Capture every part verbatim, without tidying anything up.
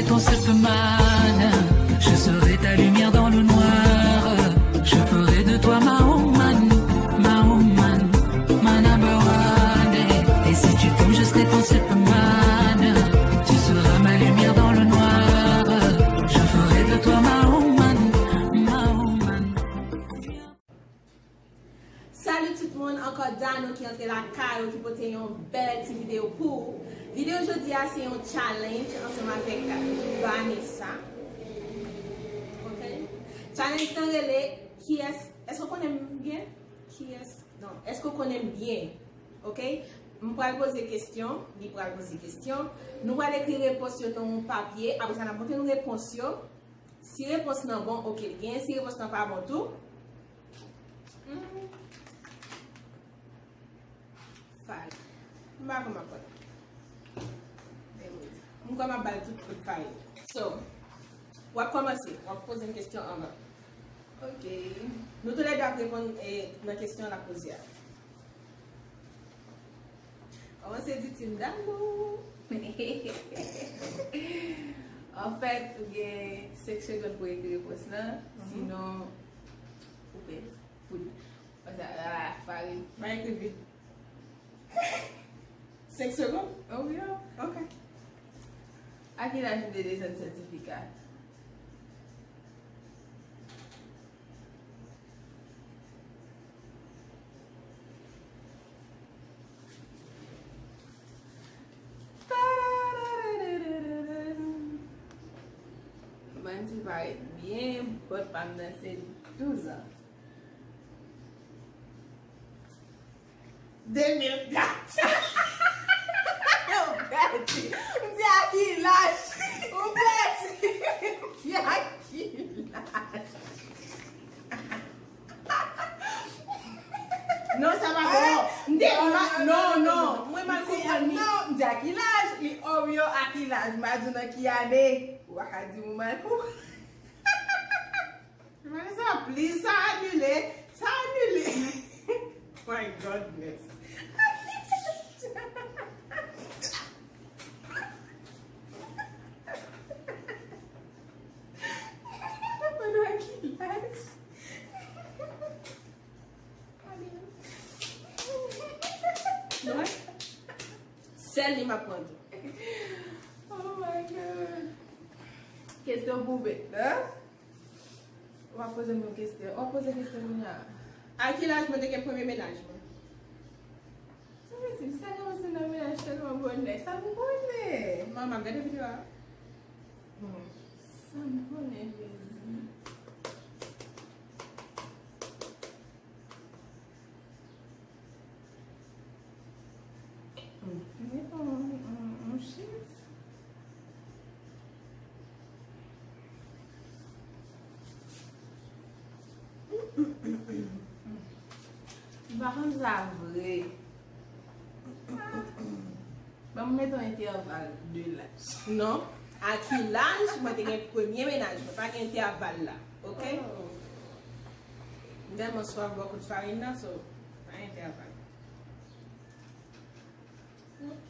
Ton Superman, je serai ta lumière dans le noir. Je ferai de toi ma woman, ma woman, ma number one. Et, et si tu tombes, je serai ton Superman. Tu seras ma lumière dans le noir. Je ferai de toi ma woman, ma woman. Salut tout moun, ankò Dano ki antre lakay ou ki pote yon bèl ti videyo pou ou. Videyo jodi a se yon challenge ansanm avèk Vanessa. Ok? Challenge lan rele kiyès, èske w konnen m byen? Kiyès? Non, èske w konnen m byen? Ok? M pral poze kesyon, li pral poze kesyon. Nou pral ekri repons yo nan yon papye, apre sa n ap montre nou repons yo. Si repons lan bon, ok, li genyen. Si repons lan pa bon tou, hmm, fay. M pa konn m ap pran. M kwè m ap ba l tout kout fay. So, w ap kòmanse. W ap poze m kesyon anvan. Ok. Nou toulède ap reponn, eh, nan kesyon l ap poze a. Kòmanse di Team Dano. Anfèt, ou gen senk segonn pou ekri repons lan, sinon, ou pèdi. Pou, ah, farin. Pa ekri vit. Senk segonn? Oh, wi, oh. Ok. A ki laj ou te desann sètifika? Manti parèt byen, but pa m nan se douz an. De mil kat. Ou pèdi. M di a ki laj? Ou pèdi. M di a ki laj? Non, sa pa bon. M te, non, non, non. Mwen mal konprann li. Non, m di a ki laj? Li, oh, yo, a ki laj? M pa di w nan ki ane. Ou pa ka di m ou mal konprann. Vanessa, please, sa anile. Sa anile. My goodness. Mwen dwe ki laj? Sèl li m ap pran tou. Oh my God. Kesyon pou bèt la. Ou ap poze m yon kesyon. Ou ap poze kesyon kounye a. A ki laj mwen te gen premye mennaj mwen? Sa vle di, sa kòmanse nan mennaj tèlman bonè. Sa m konnen. Manman, gade videyo a. Hmm. Sa m konnen, Jezi. Hmm. Mete yon, yon, yon chif. M pa konn sa vre. Ban m mete yon entèval de laj. Non. A ki laj mwen te gen premye mennaj mwen? Pa gen entèval la. Ok? Oh. M tèlman swaf bò kout farin nan, so, pa entèval. Ok.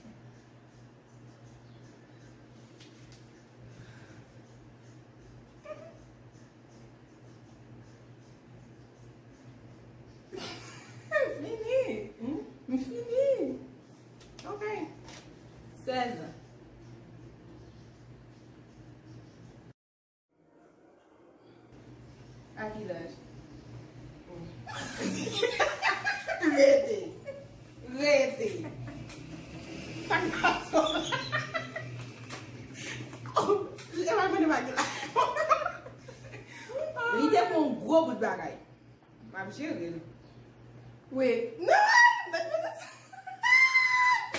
Fini. Hmm? M fini. Ok. Sèz an. A ki laj? Rete. Rete. Sa k pase? Li te pran yon gwo bout bagay. M ap jere l. Wi. Non! Mèt mwen tout sa.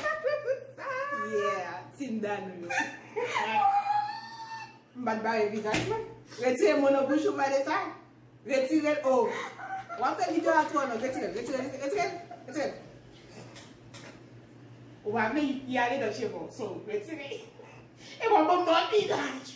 Mèt mwen tout sa. Yeah. Team Dano yo. M pa t bare vizaj mwen. Retire mo nan bouch ou, pale sa. Retire l. Oh. W ap fè videyo a twò long. Retire l, retire l, retire l, retire l. Ou pa vle y ale nan cheve w. So, retire. E w ap ban m nan vizaj.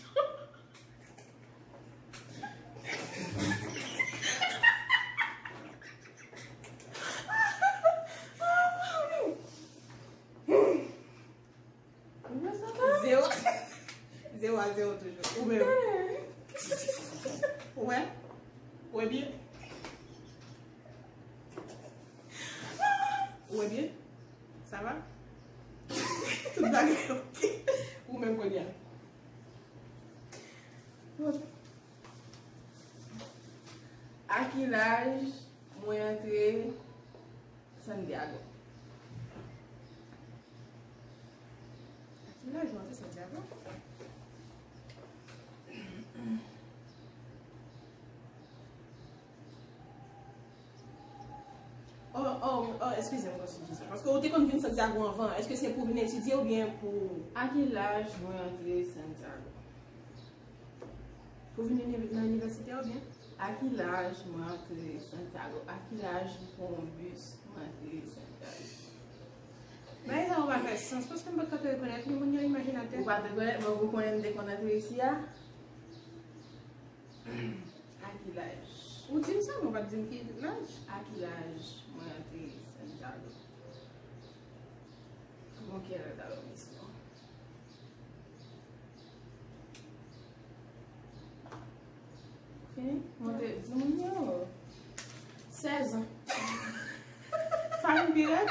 Zewo. Zewo a zewo toujou. Ou menm. Ou wè? Ou wè byen? Ou wè byen? Sa va? Tout bagay ok. Ou menm kounye a. A ki laj mwen antre Santiago? A ki laj mwen antre Santiago? Oh, oh, oh, eskize m, mwen sou kesyon. Paske ou te konn vin Santiago anvan. Èske se pou vin etidye oubyen pou... A ki laj mwen antre Santiago? Pou vin iniv-, nan inivèsite oubyen? A ki laj mwen antre Santiago? A ki laj m pran yon bis mwen antre Santiago? Bagay sa yo pa fè sans, paske m pa t ka rekonèt li, moun yo imajinatè. Ou pa t rekonèt mwen, ou konnen m te konn antre isi a? A ki laj? Ou di m sa, men ou pa t di m ki laj. A ki laj mwen antre Santiago? Bon, kèl ta misyon. Fini? Montre, di moun yo. Sèz an. Fanm pi rèd.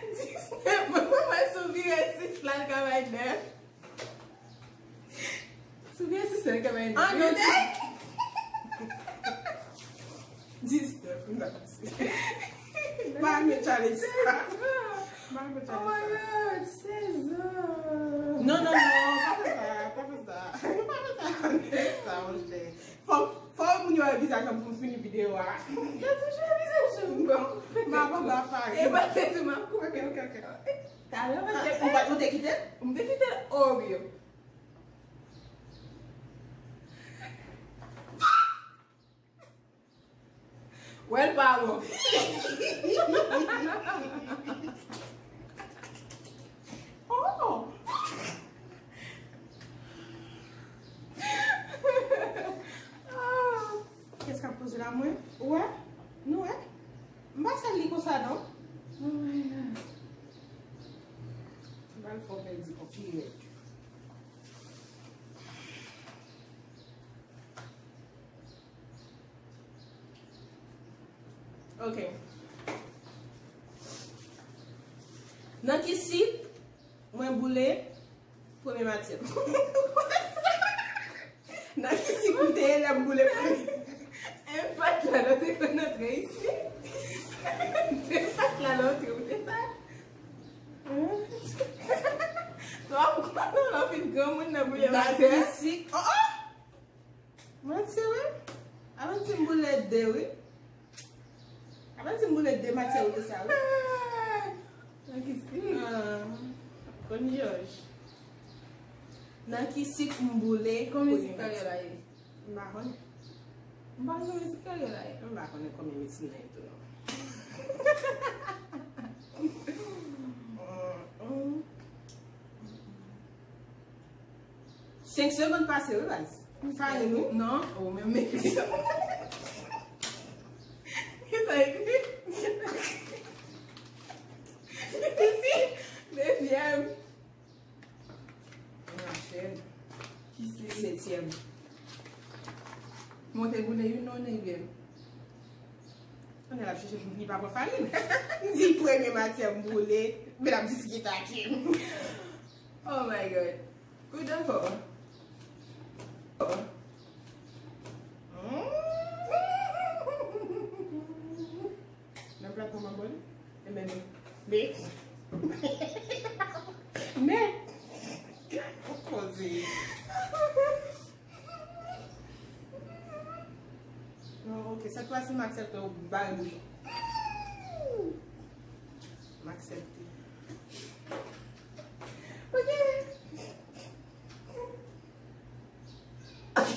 Diznèf an. Mwen wè sou vire sis la, l ka bay nèf. Sou vire sis la, l ka bay nèf. Ah, non, diznèf, m ta pase. Pa met challenge sa. Pa met challenge sa. Oh my God, sèz an. Non, non, non, pa fè sa, pa fè sa. Pa fè sa, pa fè sa, monchè. Fò, fò moun yo wè vizaj mwen pou m fini videyo a. Yo toujou wè vizaj ou. Bon, m ap anba fare. E pa te di m ap koupe. Ok, ok, ok. Talè, mwen te... Ah, ou pa, ou te kite l? M te kite l, oh, byen. Wè l pa bon. Oh! Ah! Kiyès k ap poze la, mwen? Ou wè? Nou wè? M pa sal li konsa, non. Oh my God. M pral fè w pèdi kò pi rèd. Ok. Nan ki sik mwen boule premye matyè m? Nan ki sik m te ye lè m boule premye? Enpak la lè w te konn antre isi. Enpak la lè w te, ou te sa. Twa mwa lè w fin granmoun nan boule matyè. Nan ki sik? Oh, oh! Mwen ti wi. Avan ti m boule de wi. Avan ti m boule de matyè ou te sa wi. Nan ki sik? Ah, konn Jòj. Nan ki sik m boule? Konbyen sik karyèl la ye? M pa konnen. M pa konnen sik karyèl la ye. M pa konnen konbyen medsin nan ye tou non. Mm, mm. Senk segonn pase wi baz. Farin wi. Non, ou menm mete. Ki sa ekri? Isi, dezyèm. Rachel. Ki se? Setyèm. Monte boule youn non nègè. Kounye a l ap chèche pou li pa pran farin. M di premye matyè m boule, men l ap di ti gita ki. Oh my God. Kou dankò. Nan plat mwen m ap bò li. Enben men. Men. Men. Koze. Non, ok, sèt fwa si m aksepte w bay wi. M aksepte. Ok. Ok.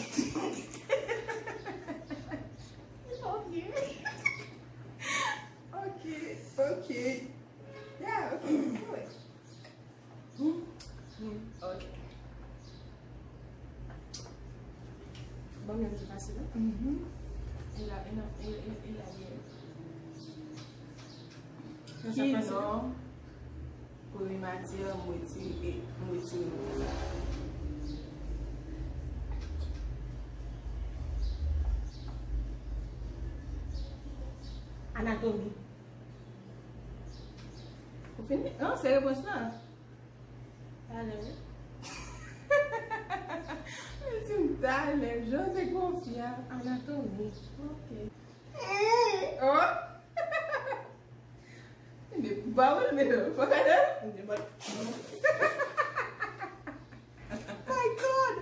Ok, ok. Yeah, ok. Anyway. Hmm. Hmm. Ok. Bon, men ki fasil, hein? Mhm. E la, e la, e, e, e la, e. Ki non? Premye mati a, m retire, m retire mouda. Anatomi. Ou fini? Non, se repons lan. Talè, wi. Li di m talè, jan te konfya. Anatomi. Ok. Oh! Ba wè l, men non. Fò gade. My God!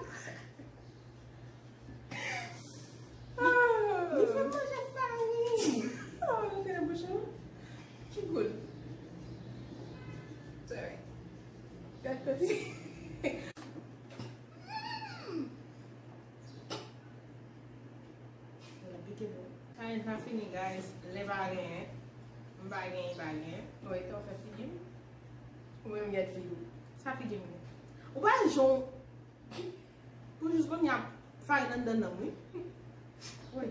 Ah. Li fè manje fami. Oh, nou te nan bouch nou. Ki goul. Sorry. Gad kote. L ap pike pou. Challenge la fini, guys. Lè pa genyen. M pa genyen, pa genyen. Bon, e tan w fè figi m. Ou menm gad figi w. Sa figi m ye? Ou pa jan w pou jis kounye a farin anndan nanm, wi. Wi.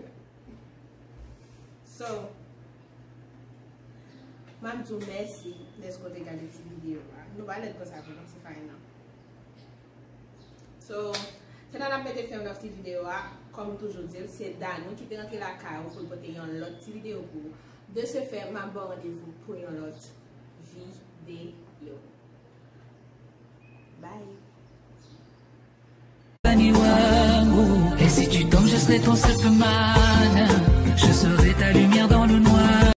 So, m ap di w mèsi dèske w te gade ti videyo a. Nou pa lèd konsa pou nou, se farin nan. So, se la n ap mete fen nan ti videyo a. Kòm m toujou di l, se Danou ki te rantre lakay ou pou l pote yon lòt ti videyo pou ou. De ce fait, m ap ba w randevou pou yon lòt videyo. Bye! Dani Wangu. Et si tu tombes, je serai ton seul pema.